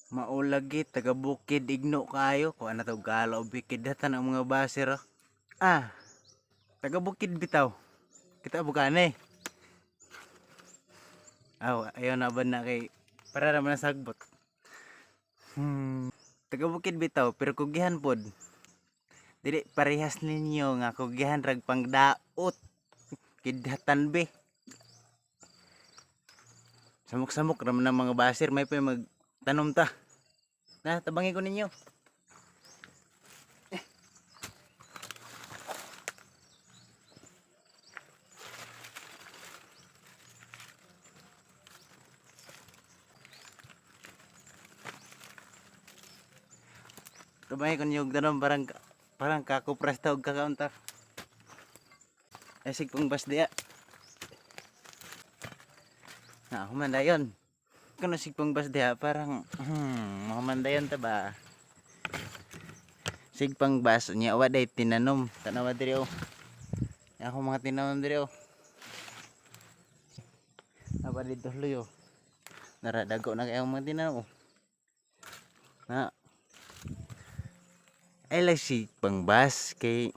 Maulagi taga bukid, igno kayo kuan na to galo bukid datan ang mga baser, oh. Ah. Taga bukid bitaw. Kita bukane. Aw, ayaw na ba na kay para naman na sagbot. Taga bukid bitaw pero kugihan pod. Dili parehas ninyo nga kugihan rag pangdaot. Kidhatan be. Samok-samok raman ang mga baser, may pa mag tanom ta. Na, tabangin ko ninyo. Eh. Tabangin ko ninyo og tanom parang parang kakupras ta og kakaunta. Ay sigpong bas diya. Na, human dayon. Kuno sigpong bas diha parang mahuman dayon ta ba. Sigpang bas nya wa day tinanom. Tanawa diri oh. Ako mga tinanom diri oh. Napa dito luyo. Nara dago na kay ang mga tinanom oh. Na. Ay lang sigpang bas kay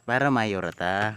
para mayor ta.